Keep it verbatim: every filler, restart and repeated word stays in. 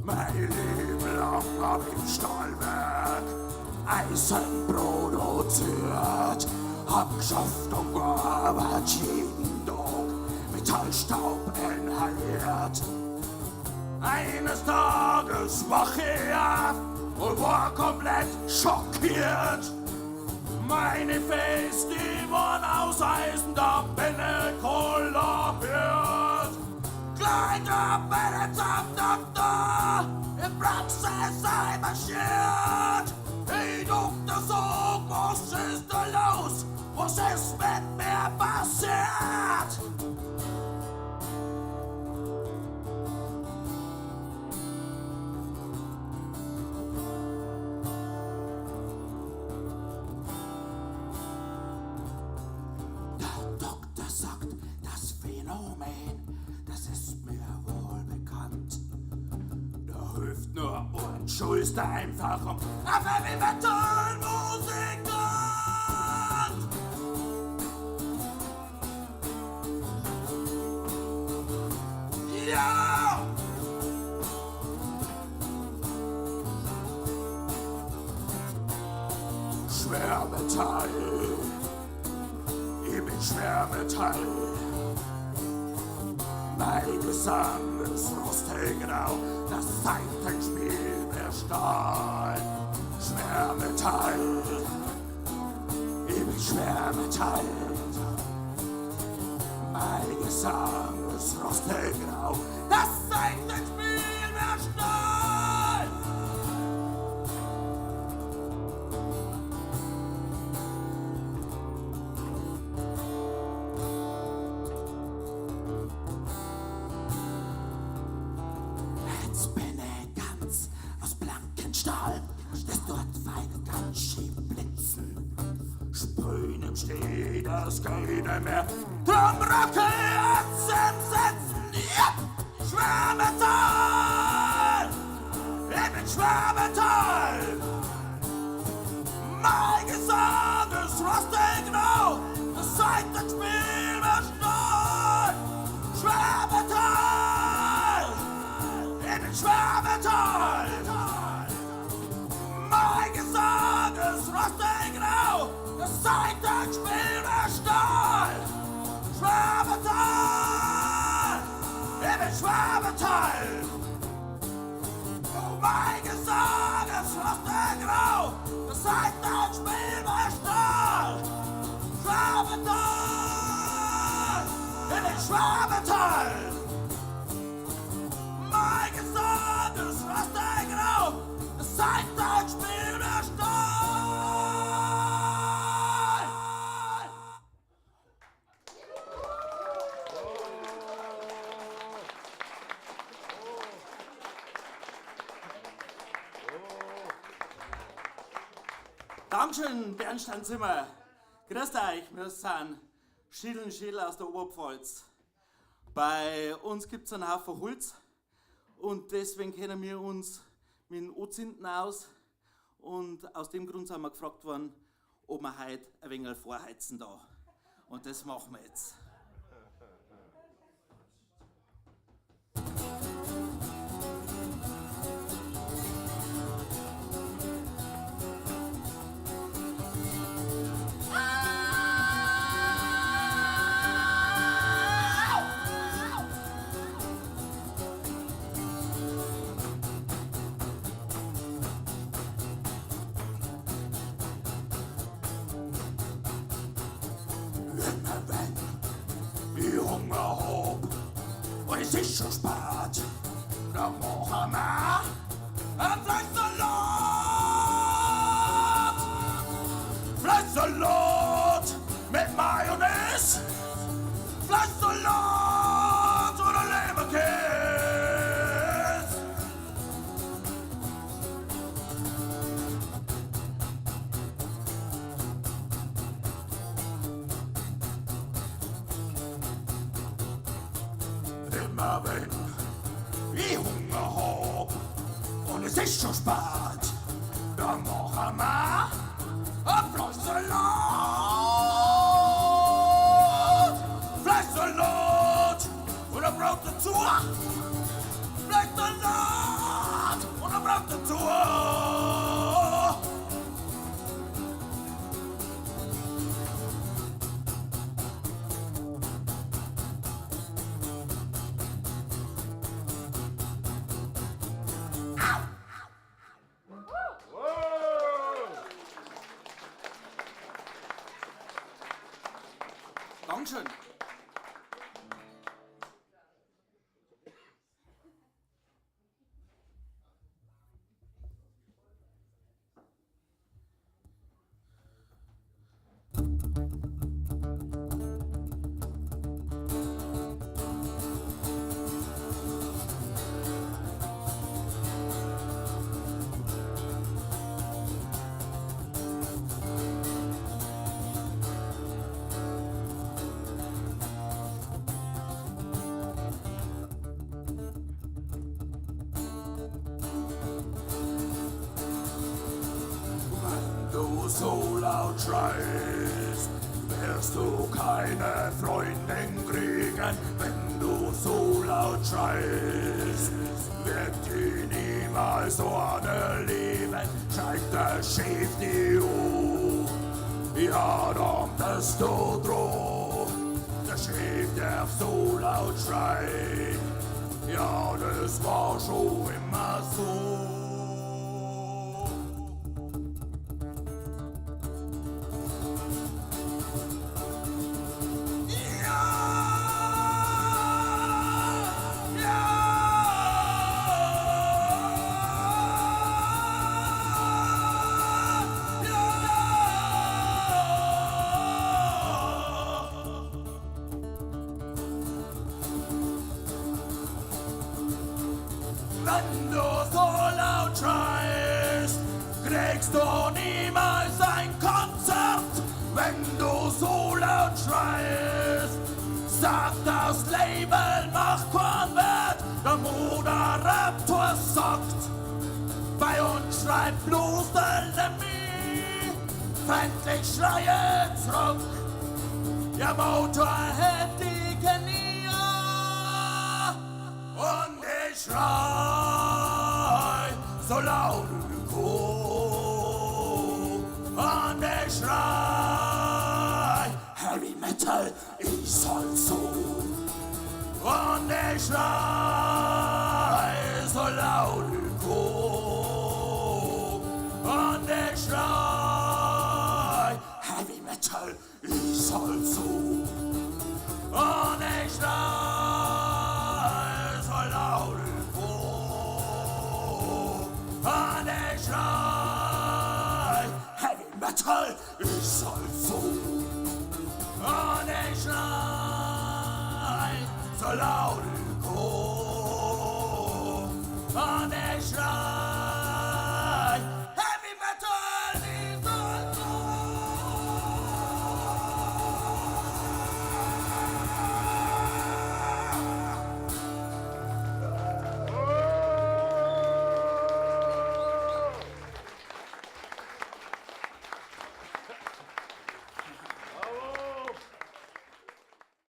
Mein Leben lang hab ich im Stahlwerk Eisen produziert, hab geschafft und gearbeitet jeden Tag, Metallstaub inhaliert. Eines Tages wach ich auf und war komplett schockiert. Meine Fäße, die waren aus Eisen, da bin ich kollabiert. Gleich da bin ich zum Doktor, in Praxis einmarschiert. Hey Doktor, sag, was ist da los? Was ist mit mir passiert? Der Doktor sagt, das Phänomen, das ist mir wohl bekannt. Da hilft nur ein Schuster einfach und ein Heavy Metal Musikant. Ja! Schwermetall. Ich bin Schwermetall. Mein Gesang ist rostgrau, das Saitenspiel mir Stahl. Schwermetall. Ich bin Schwermetall. Mein Gesang ist rostgrau, das Saitenspiel mir Stahl. Jetzt bin ich ganz aus blankem Stahl, das dort weiter ganz schön blitzen. Spielen im Steh, das geht nicht mehr. Drum rocke ich jetzt im Sitzen. Ja! Schwermetall! Ich bin Schwermetall! Mein Gesang ist rostgrau, das Saitenspiel mir Stahl. Schwermetall! Ich bin Schwermetall! Mein Gesang ist rostgrau, das Saitenspiel mir Stahl. Schwermetall! Ich bin Schwermetall! Mein Gesang ist rostgrau, das Saitenspiel mir Stahl. Schwermetall! Ich bin Schwermetall! Mein Gesang ist rostgrau, das Saitenspiel mir Stahl! Dankeschön, Bernstein Zimmer. Grüßt euch, wir sind Schill und Schill aus der Oberpfalz. Bei uns gibt's einen Haufen Holz und deswegen kennen wir uns mit dem Anzünden aus. Und aus dem Grund sind wir gefragt worden, ob wir heute ein wenig vorheizen da. Und das machen wir jetzt. Immer wenn ich Hunger hab und es ist schon spät, dann machen wir einen Fleischsalat. Fleischsalat mit Mayonnaise. Fleischsalat oder Leberkäse. Immer wenn ich Hunger hab und es ist schon spät, dann machen wir einen Fleischsalat. Fleischsalat oder Brot dazu. Fleischsalat. 当成。 Wenn du so laut schreist, wirst du keine Freundin kriegen. Wenn du so laut schreist, wird die niemals so eine lieben. Schreib das Schiff die U, ja, dann bist du dran. Das Schiff darf so laut schreien. Ja, das war schon immer so. Wenn du so laut schreist, kriegst du niemals ein Konzert. Wenn du so laut schreist, sagt das Label, macht keinen Wert. Der Moderator sagt, bei uns schreibt bloß der Lemmy. Feindlich schreie zurück. Ja, Motorhead, die kenn ich ja. Und ich schrei so laut wie kann. Und ich schrei Heavy Metal ist halt so. Und ich schrei so laut wie kann. Und ich schrei Heavy Metal ist halt so. Und ich schrei so laut wie kann. Und ich schrei Heavy Metal ist halt so. Und ich schrei so laut wie